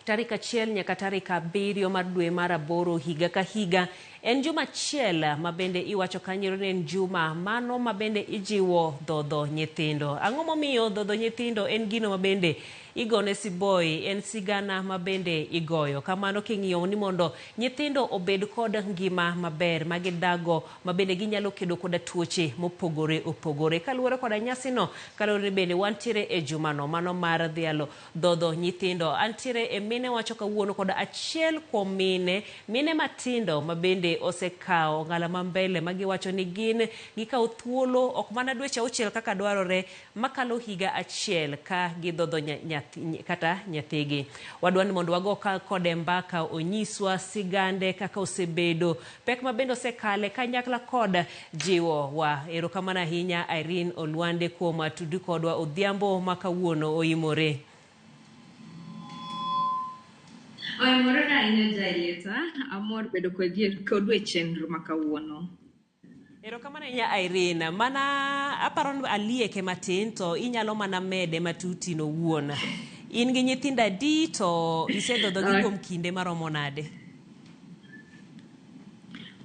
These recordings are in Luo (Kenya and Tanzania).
Tarik 1 nyaka tarik 7 mar dwe mar 8 higa ka higa. En juma achiel ma bende iwacho kanyo ni en juma mano ma bende ijiwo dhodho nyithindo. Ang'o momiyo dhodho nyithindo en gino ma bende igone siboi, en sigana ma bende igoyo. Kamano king'iyo ni mondo nyithindo obed kod ngima maber ma gidago ma bende ginyalo kedo koda tuoche mopogore opogore. Kaluwore koda nyasino, kaluwore ni bende wantiere e jumano mano mar dhialo dhodho nyithindo. Antiere e mine wacho kawuono kod achiel kuom mine, mine matindo ma bende osekawo ong'ala ma mbele ma giwacho ni gin gikawo thuolo ok mana dweche 6 kaka dwarore makalo higa achiel ka gidhodho kata nyathigi. Wadwa ni mondo wago kode mbaka onyiswa sigande kaka osebedo, pek ma bende osekale kanyakla kod jiwo wa. Erokamano ahinya Irene Olwande kuom tudi kodwa odhiambo ma kawuono oimore. Oimore ahinya Jaelieta, amor bedo kodu e chenro ma kawuono. Erokamano ahinya Irene. Mana aparo ni alieke matin to inyalo mana mede matuti no wuon. In gi nyithindo adi to isedhodhogi kuom kinde maromo nade?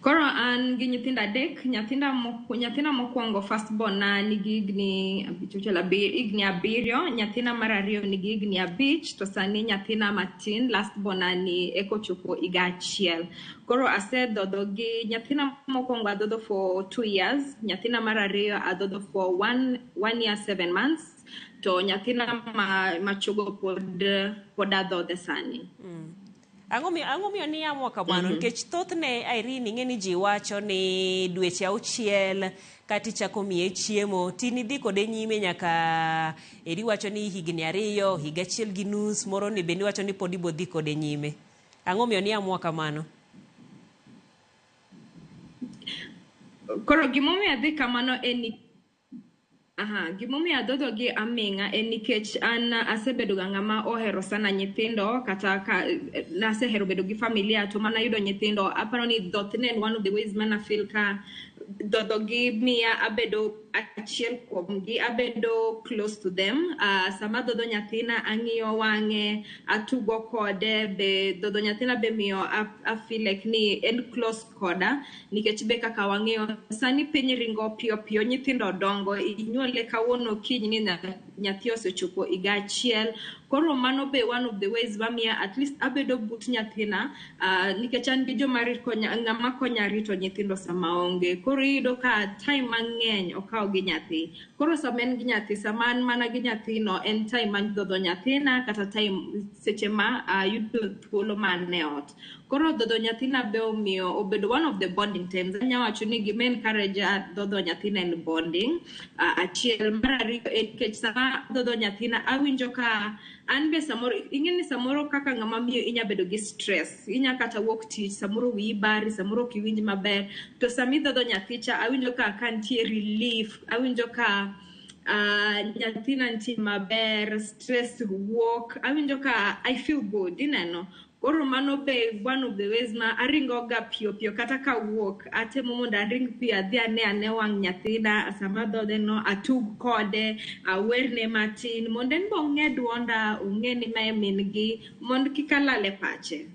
Koro an gi nyithindo 3, nyathina mokwongo first born na nigi higni 7, nyathina mar 2 nigi higni 5, to sani nyathina matin last born na ni eko chopo higa 1. Koro asedhodho gi nyathina mokwongo adhodho for 2 years, nyathina mar 2 adhodho for 1 year 7 months, to nyathina machogo pod adhodhe sani. Ang'o miyo ni amua kamano? Nikech thothne Irene ing'e ni ji wacho ni dweche 6 kata ichako miye chiemo tin idhi kode nyime nyaka eri wacho ni higni 2, higa 1.5 moro ni bende iwacho ni pod ibodhi kode nyime. Ang'o miyo ni amua kamano? Koro gimomiyo adhi kamano en ni gimomiyo adhodho gi aming'a en nikech an asebedo ga ng'ama ohero sana nyithindo, kata ka nasehero bedo gi familia to mana yudo nyithindo aparo ni dhoth ne en one of the ways mana feel ka dhodho gi miya abedo achiel kuomgi, abedo close to them. Sama dhodho nyathina ang'iyo wang'e, atugo kode, be dhodho nyathina be miyo I feel like ni en close koda, nikech be kaka wang'eyo sani piny ringo piyo piyo, nyithindo dongo, inyuole kawuono kiny ni nyathi osechopo higa 1. Koro mano be one of the ways mamiya at least abedo but nyathina, nikech an gi joma ng'ama konya rito nyithindo sama onge. Koro iyudo ka time mang'eny okawo gi nyathi. Koro sama en gi nyathi, sama an mana gi nyathino, en time ma dhodho nyathina kata time seche ma ayudo thuolo ma an e ot. Koro dhodho nyathina be omiyo obedo one of the bonding times. Anya wacho ni gima encourage dhodho nyathina en bonding. Achiel. Mar ariyo en nikech sama dhodho nyathina awinjo ka an be samoro ing'e ni samoro kaka ng'ama miyo inya bedo gi stress, inya kata wuok tich, samoro wiyi bari, samoro ok iwinj maber, to sama idhodho nyathi cha awinjo ka nitie relief, awinjo ka nyathina nitie maber, stress wuok, awinjo ka I feel good, ineno. Koro mano be one of the ways ma aringo ga piyo piyo kata kawuok, atemo mondo aring piyo adhi ane wang' nyathina sama adhodhe no, atug kode, awerne matin mondo en be ong'e duonda, ong'e ni mae min gi, mondo kik alal e pache.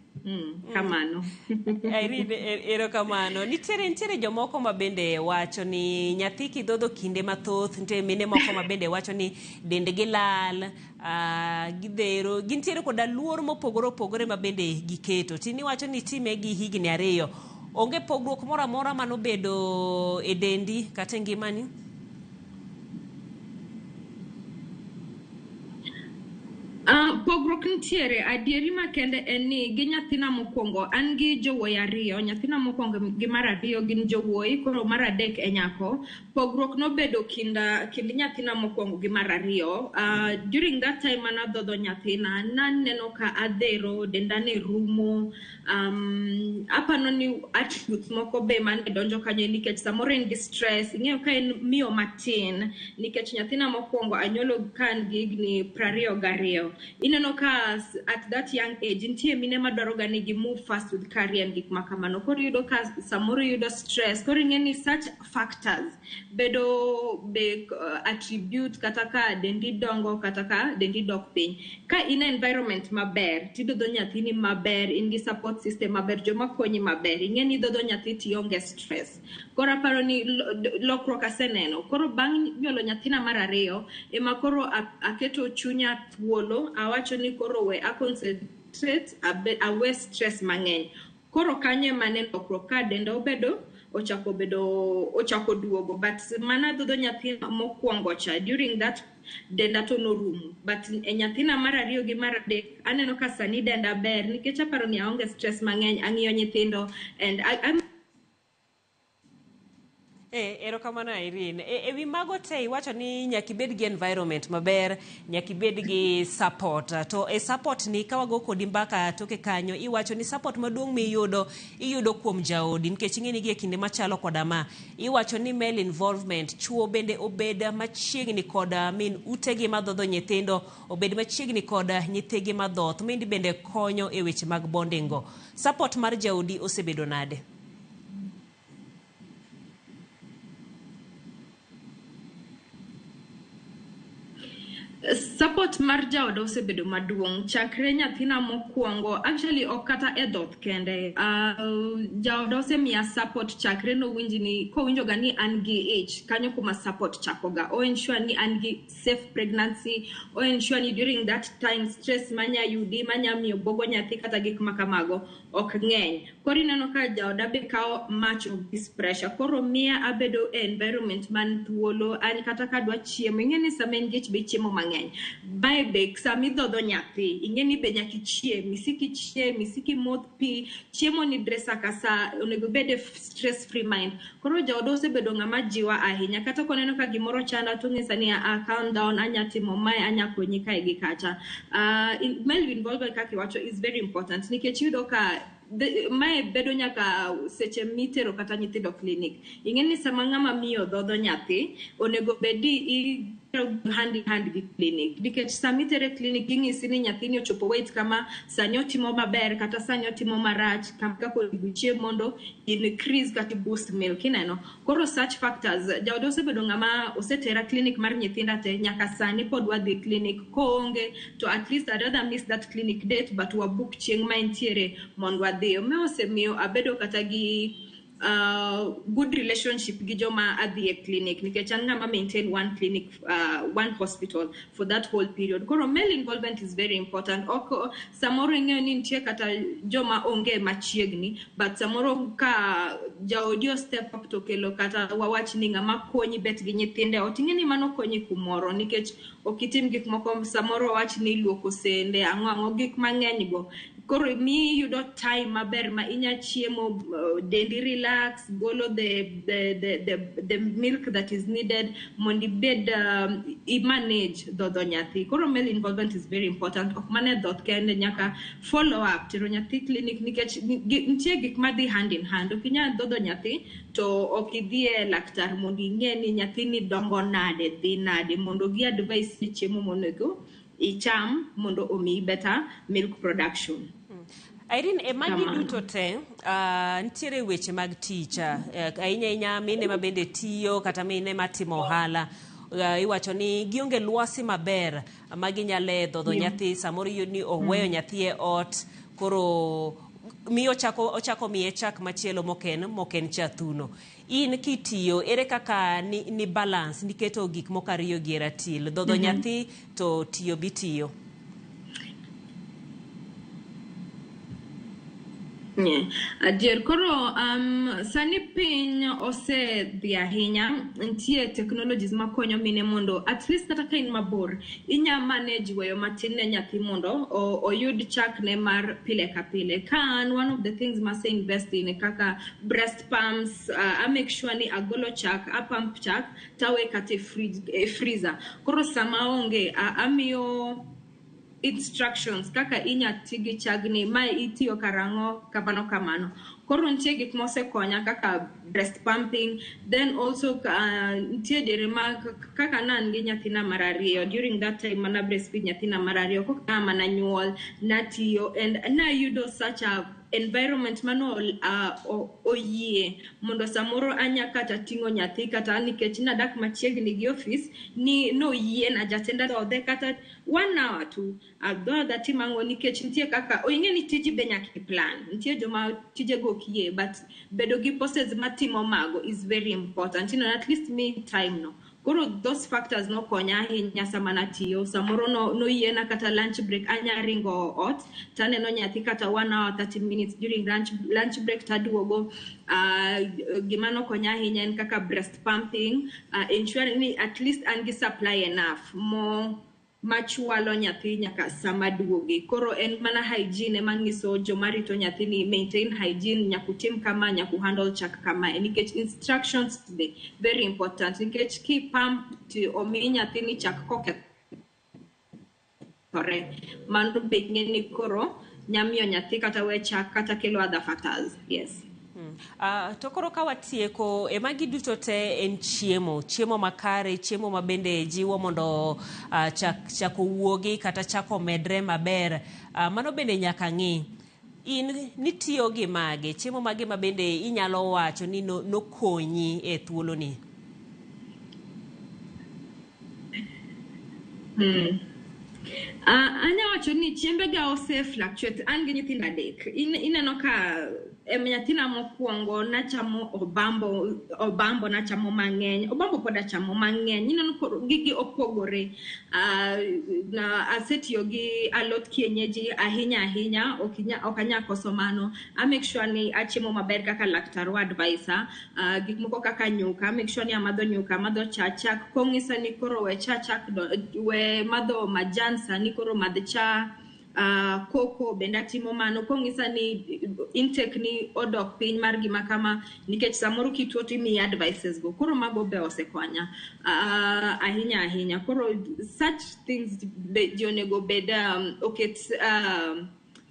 Kamano. Irene, erokamano. Nitiere jomoko ma bende wacho ni nyathi kidhodho kinde mathoth, nitie mine moko ma bende wacho ni dendgi lal, gidhero, gintiere koda luor mopogore opogore ma bende giketo. Tini wacho ni time gi higni 2. Onge pogruok moro amora manobedo e dendi kata e ngimani? Pogruok nitiere. Adieri makende en ni gi nyathina mokwongo, an gi jowuoyi 2, nyathina mokwongo gi mar 2 gin jowuoyi, koro mar 3 e nyako. Pogruok nobedo kind nyathina mokwongo gi mar 2. During that time mana dhodho nyathina, naneno ka adhero, denda ne rumo. Apano ni attributes moko be mane donjo kanyo nikech samoro en gi stress, ing'eyo ka en miyo matin, nikech nyathina mokwongo anyuolo ka an gi higni 22. Ineno ka at that young age nitie mine madwaro ga ni gi move fast with career and gik ma kamano. Koro iyudo ka samoro iyudo stress. Koro ing'e ni such factors bedo be attribute kata ka dendi dongo kata ka dendi dok piny. Ka in e environment maber, tidhodho nyathini maber, in gi support system maber, joma konyi maber, ing'e ni idhodho nyathi tionge stress. Koro aparo ni lokruok aseneno. Koro bang' nyuolo nyathina mar ariyo, ema koro aketo chunya thuolo, awacho ni koro we a concentrate, awe stress mang'eny. Koro kanyo ema aneno lokruok ka denda obedo ochako bedo ochako duogo, but mana dhodho nyathi mokwongo cha, during that denda to norumo, but e nyathina mar ariyo gi mar adek aneno ka sani denda ber nikech aparo ni aonge stress mang'eny, ang'iyo nyithindo and I'm Erokamano Irene. E wi mago te iwacho ni nyaka ibed gi environment maber, nyaka ibed gi support. To e support ni ka wago kodi mbaka toke kanyo, iwacho ni support maduong' miyudo, iyudo kuom jaodi nikech ing'e ni gi e kinde machalo koda ma. Iwacho ni male involvement, chuo bende obed machiegni kod min utegi madhodho nyithindo, obed machiegni kod nyithigi madhoth. Maendi bende konyo e weche mag bonding go. Support mar jaodi osebedo nade? Support mar jaoda osebedo maduong' chakre nyathina mokwongo, actually ok kata e dhoth kende. Jaoda osemiya support chakre nowinj ni kowinjo ga ni an gi ich, kanyo kuma support chakoga. O ensure ni an gi safe pregnancy, o ensure ni during that time stress manya yudi manya miyo buogo nyathi kata gik ma kamago ok ng'eny. Koro ineno ka jaoda be kawo much of this pressure. Koro miya abedo e environment man thuolo, an kata kadwa chiemo, ing'e ni sama in gi ich be ichiemo mang'eny. Mae be sama idhodho nyathi, ing'e ni be nyaka ichiem, isik ichiem, isik imodh pi, chiemo nidre sa ka sa, onego ibed e stress free mind. Koro jaoda osebedo ng'ama jiwa ahinya, kata koneno ka gimoro chanda to ong'isa ni ah, calm down, anya timo mae, anya konyi kae gi kacha. Male involvement kaka iwacho is very important nikech iyudo ka mae bedo nyaka seche mitero kata nyithindo clinic. Ing'e ni sama ng'ama miyo dhodho nyathi, onego bed ni hand in hand gi clinic nikech sama itere clinic ging'isi ni nyathini ochopo weight kama, sani otimo maber kata sani otimo marach, kaka onego ichiem mondo increase kata boost milk, ineno. Koro such factors, jaoda osebedo ng'ama osetera clinic mar nyithinda te, nyaka sani pod wadhi clinic, koonge to at least I'd rather miss that clinic date but wabook chieng' ma entiere mondo wadhi. Ma osemiyo abedo kata gi good relationship gi joma adhi e clinic nikech an ng'ama maintain one clinic, one hospital for that whole period. Koro male involvement is very important. Ok samoro ing'eyo ni nitie kata joma onge machiegni, but samoro ka jaodi o step up to kelo kata wawach ni ng'ama konyi bet gi nyithinde ot, ing'e ni mano konyi kumoro nikech ok itim gik moko, samoro wawach ni luoko sende, ang'o ang'o, gik mang'eny go. Koro miyi yudo time maber ma inya chiemo, dendi relax, golo the milk that is needed mondo ibed i manage dhodho nyathi. Koro male involvement is very important. Ok mana e dhoth kende, nyaka follow up, tero nyathi clinic nikech nitie gik madhi hand in hand. Ok inyal dhodho nyathi to ok idhi e laktar mondo ing'e ni nyathini dongo nade, dhi nade, mondo gi advice ni chiemo monego icham mondo omiyi better milk production. Irene, e magi duto te, nitiere weche mag tich, ahinya ahinya mine ma bende tiyo kata mine matimo ohala. Iwacho ni gionge lwasi maber ma ginyalo dhodho nyathi, samoro iyudo ni oweyo nyathi e ot, koro miyo ochako miye chak machielo moken cha thuno. In kitiyo, ere kaka ni balance, niketo gik moko ariyo gi e ratil, dhodho nyathi to tiyo bitiyo? Yeah. Adier, koro sani piny osedhi ahinya, nitie technologies makonyo mine mondo at least kata ka in mabor, inya manage weyo matin ne nyathi mondo oyud chakne mar pile ka pile. Ka an, one of the things mase invest in kaka breast pumps, I make sure ni agolo chak, a pump chak, tawe kata e fridge, e freezer. Koro sama onge, amiyo instructions kaka inya ti gi chagni, mae itiyo karang'o, kamano kamano. Koro nitie gik mosekonya kaka breast pumping, then also nitie diere ma kaka ne an gi nyathina mar ariyo, during that time mana breastfeed nyathina mar ariyo, koka mana nyuol, natiyo and nayudo such a environment mano oyie mondo samoro anya kata ting'o nyathi, kata nikech nadak machiegni gi office ni noyiena jatenda dhodhe kata 1 hour to adhodha timang'o, nikech nitie kaka ing'e ni tiji be nyaka i plan. Nitie joma tijego ok yie, but bedo gi process matimo mago is very important, at least me time no. Koro those factors nokonya ahinya sama natiyo. Samoro no noyiena kata lunch break anya ringo ot taneno nyathi kata 1 hour 30 minutes during lunch break taduogo. Gima nokonya ahinya en kaka breast pumping, ensuring ni at least an gi supply enough mo machwalo nyathi nyaka sama duogi. Koro en mana hygiene ema ng'iso joma rito nyathi ni maintain hygiene, nyaka utim kama, nyaka handle chak kamae, nikech instructions be very important, nikech ki pump to omi nyathini chak kokethore, mano be ing'e ni koro nyamiyo nyathi kata we chak kata kelo other factors, yes. To koro ka watieko e magi duto te en chiemo, chiemo makare, chiemo ma bende jiwo mondo chak chak owuogi kata chak omedre maber. Mano bende nyaka ng'i. In nitiyo gi mage, chiemo mage ma bende inyalo wacho ni nokonyi e thuoloni? Anya wacho ni chiembega ose fluctuate. An gi nyithindo adek. Ineno ka em nyathina mokwongo nachamo obambo, obambo nachamo mang'eny, obambo pod achamo mang'eny. Ineno koro gigi opogore. Na asetiyo gi alot kienyeji ahinya ahinya, ok anya koso mano. A make sure ni achiemo maber kaka laktar wa advisa. Gik moko kaka nyuka, make sure ni amadho nyuka, amadho cha chak. Kong'isa ni koro we cha chak, we madho majan sani, koro madh cha koko bende atimo mano. Kong'isa ni intake ni odok piny mar gima kama, nikech samoro kituo to imiyi advices go. Koro mago be osekonya ahinya ahinya. Koro such things be ji onego bed oket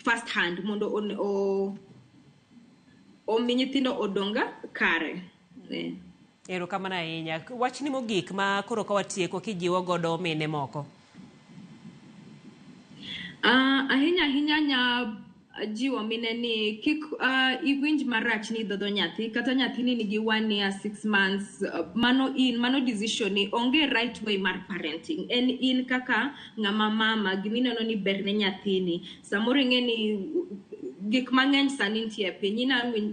first hand mondo omi nyithindo odong kare. Eh. Erokamano ahinya. Wachni mogik ma koro ka watieko kijiwo godo mine moko. Ahinya ahinya nya jiwo mine ni kik iwinj marach ni idhodho nyathi, kata nyathini nigi 1 year 6 months, mano in mano decision ni onge right way mar parenting. En in kaka ng'ama mama, gimineno ni ber ne nyathini. Samoro ing'e ni gik mang'eny sani nitie e piny,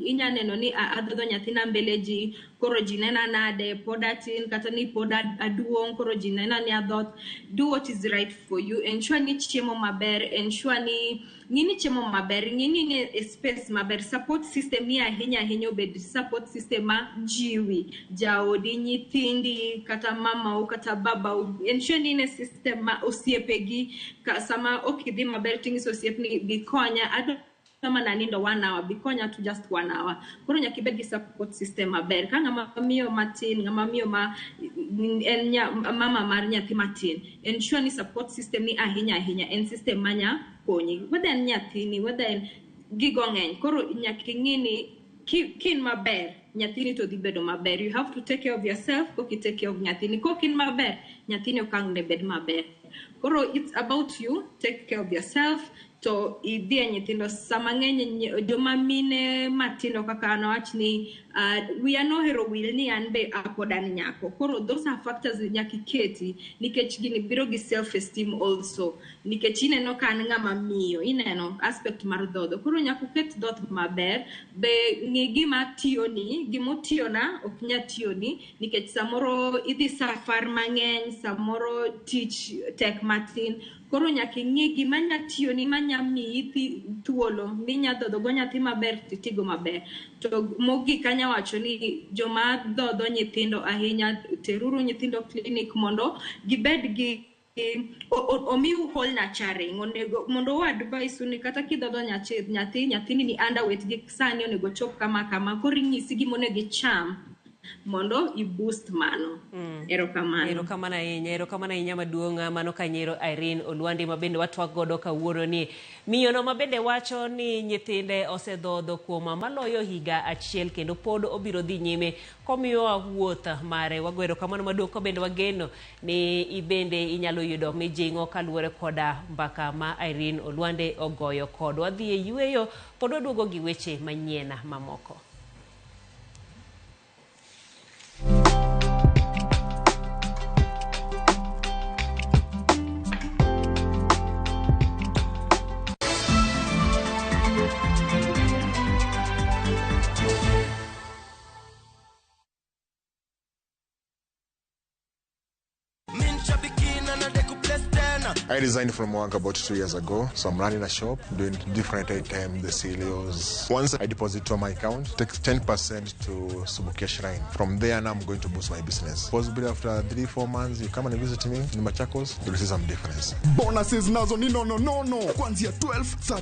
inya neno ni adhodho nyathina mbele ji, koro ji nena nade, pod atin kata ni pod aduong', koro ji nena ni adhoth. Do what is right for you. Ensure ni chiemo maber, ensure ni ng'i ni chiemo maber, ng'i ni in e space maber, support system ni ahinya ahinya obed support system ma jiwi, jaodi, nyithindi, kata mamau kata babau. Ensure ni in e system ma osiepegi ka, sama ok idhi maber ting'iso osiepni bikonya, adwa mana nindo 1 hour, bikonya to just 1 hour. Koro nyaka ibed gi support system maber. Ka ng'ama miyo matin, ng'ama miyo ma en mama mar nyathi matin, ensure ni support system ni ahinya ahinya en system manya konyi, whether en nyathini, whether en gigo ng'eny. Koro nyaka ing'i ni kin maber, nyathini to dhi bedo maber. You have to take care of yourself koki take care of nyathini. Kok in maber, nyathini ok ang' ne bed maber. Koro it's about you, take care of yourself to idhi e nyithindo. Sama ng'eny joma mine matindo kaka an awach ni wiya nohero wil ni an be apod an nyako. Koro those are factors nyaka iketi, nikech gini biro gi self esteem also, nikech ineno ka an ng'ama miyo, ineno aspect mar dhodho. Koro nyaka uket dhoth maber be ng'i gima tiyoni, gimotiyona ok nya tiyoni, nikech samoro idhi safar mang'eny, samoro tich tek matin. Koro nyaka ing'i gima nya tiyoni, manya miyi thuolo minya dhodho go nyathi maber, titigo maber. To mogik anya wacho ni joma dhodho nyithindo ahinya, teruru nyithindo clinic mondo gibed gi omiu whole nurturing. Onego mondo o advise u ni kata kidhodho nyathi, nyathini ni underweight gi sani onego chop kama kama, koro inyisi gima onego icham. Mondo i boost mano. Erokamano. Erokamano ahinya, erokamano ahinya maduong' mano kanyero Irene Olwande ma bende watwak godo kawuono ni. Miyono ma bende wacho ni nyithinde osedhodho kuom maloyo higa achiel kendo pod obiro dhi nyime komiyowa wuoth mare. Wago erokamano maduong' ka bende wageno ni ibende inyalo yudo mijing'o kaluwore koda mbaka ma Irene Olwande ogoyo kodwa. Wadhi e yueyo pod waduogo gi weche manyien mamoko. I resigned from work about 2 years ago, so I'm running a shop doing different items, the cereals. Once I deposit to my account, takes 10% to Subukia Shrine. From there, now I'm going to boost my business. Possibly after 3, 4 months, you come and visit me in Machakos, you'll see some difference. Bonuses nazo ni nono nono kuanzia 12,